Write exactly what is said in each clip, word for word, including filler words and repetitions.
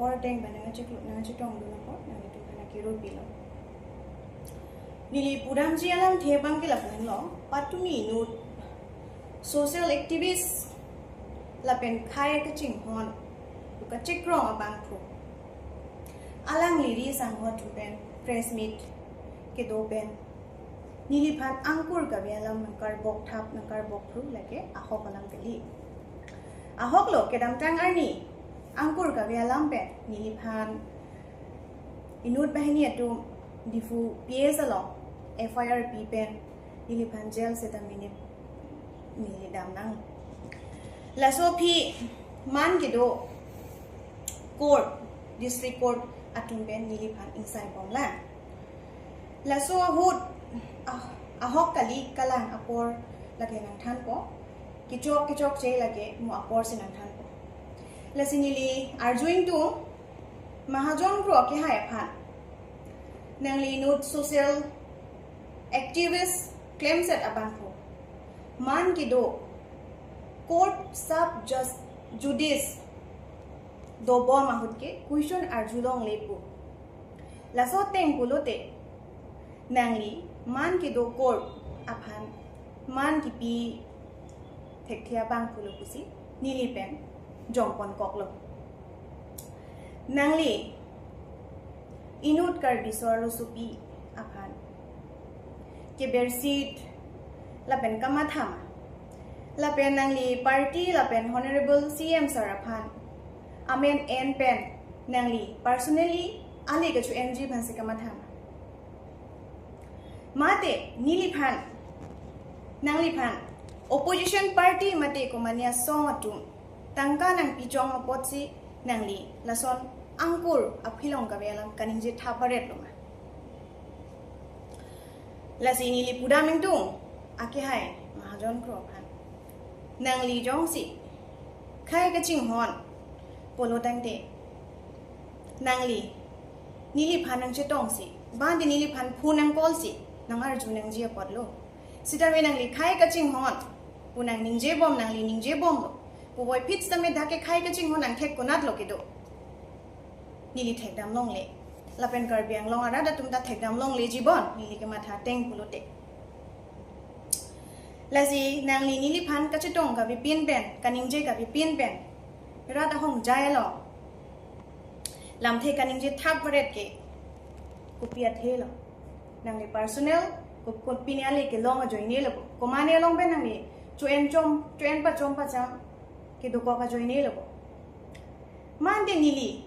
Apor ateng pen nangcheklo, nangchetongdun apot nanglitum aphan akero pilo. Neli pudamji alamthe abang ke lapu-an lo, patumi inut social activist lapen khei kachinghon, kachekrong abangphu, alangli ri sangho atum pen press meet kedo pen neliphan angkur kave alam nangkarbok thap, nangkarbok phru, lake ahok alam kali. Ahok lo, kedamtang arni angkur kave alam pen neliphan inut banghini atum Diphu P S along F I R pi pen neliphan jail seta minit neli damnang. Laso aphi man kedo court, district court atum pen neliphan ingsai bomlang. Laso ahut ah, ahok kali kalang apor lake nangthanpo. Kechok kechokche lake mo apor si nangthanpo. Lasi neli arju ingtung, Mahajon Kro akehai aphan, nangli inut social activist klemset abangphu, man kedo court sub jus-, judice dobom ahut ke question arjulongle pu. Laso ateng pulote nangli man kedo court aphan man kipi thekthe abangphu lo pusi neli pen jongpon koklo. Nangli inut Karbi so-arlosopi aphan keber seat lapen kamatha ma, lapen nangli party lapen Honorable C M sir aphan amen en pen nangli personally ale kacho-enji aphansi kamatha ma? Mate neliphan, nangliphan opposition party mate komatne asong atum tangka nangpi chong apotsi nangli lason angkur aphilong kave alam kaningje thap baret lo ma? Lasi neli pudam ingtung akehai Mahajon Kro aphan, nangli jongsi khei kachinghon pulo tangte nangli neliphan nangchetongsi, bang di neliphan phone nang-call si nangarju nangji apot lo. Sitame nangli khei kachinghon pu nangningje bom, nangli ningje bomlo. Puvoiphit sitame dak ke khei kachinghon angthek konat lo kedo, neli thekdam longle. Lapen Karbi Anglong arat atum ta thekdam longleji bon, neli kematha ateng pulote. Lasi nangli neliphan kachetong kavepin pen, kaningje kavepin pen rat ahongjai along lamthe kaningje thap baret ke kopi athe lo? Nangli personal ko, kopine ale kelong ajoine lo bo? Komatne along pen nangli cho-en chom, cho-en pachom pacham kedokok ajoine lo bo? Mante neli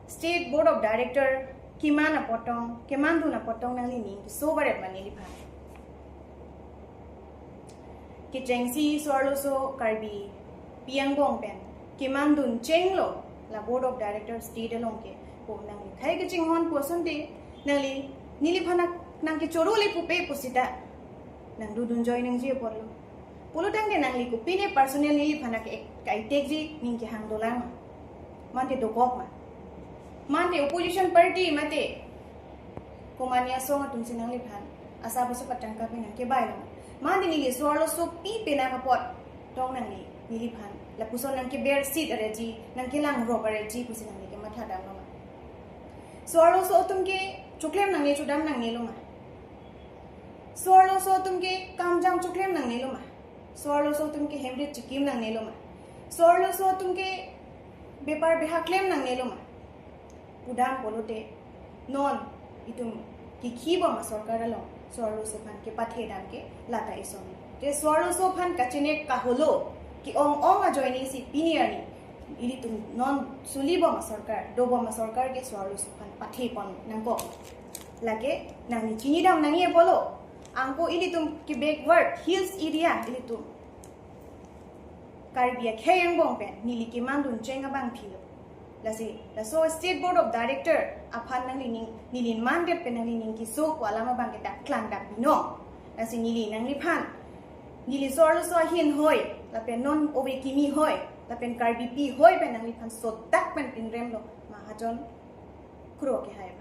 State Board of Director keman apot tong, kemandun apot tong nangli ning keso baret ma neliphan? Kechengsi so-arloso Karbipi angbong pen kemandun chenglo la Board of Director state along ke. Ko nangli khei kachinghon pu asonte nangli neliphan nang, nangkechorole pupe pusita nangdodun joining ji apot lo. Pulo tangte nangli kopine personal neliphan ke-, kaitekji ning kehang dolang? Mante dokok ma? Mante opposition party mate komatne asong atumsi nangliphan asap asap atangka pen nangkebai lo ma? Mante neli so-arlosopi penang apot tong nangli neliphan lapuson nangkeber seat aretji, nangkelang rok aretji pusi nangli kematha dam lo ma? So-arloso atum ke choklem nangne chodam nangne lo ma? So-arloso atum ke kamjam choklem nangne lo ma? So-arloso atum ke hemrit chikim nangne lo ma? So-arloso atum ke bepar beha klem nangne lo ma? Pudam pulote non itum kikhi bom asorkar along so-arloso aphan kepathe dam ke lata ison. Te so-arloso aphan kachenek kaholo ke-ong ong ajoine si pini arni ilitum non suli bom asorkar, do bom asorkar ke so-arloso aphan pathe pon nangkok. Lake nangli chinidam nangji apot lo. Anke ilitum ke backward hills area ilitum Karbi akhei angbong pen neli kemandun cheng abangpi lo. Lasi laso State Board of Director aphan nangli ning, neli mandet pen nangli ning keso pu alam abang ke dak klang dak binong. Lasi neli nangliphan, neli so-arloso ahin hoi, lapen non ove kimi hoi, lapen Karbipi hoi pen nangliphan sodak pen pinrem lo, Mahajon Kro akehai aphan.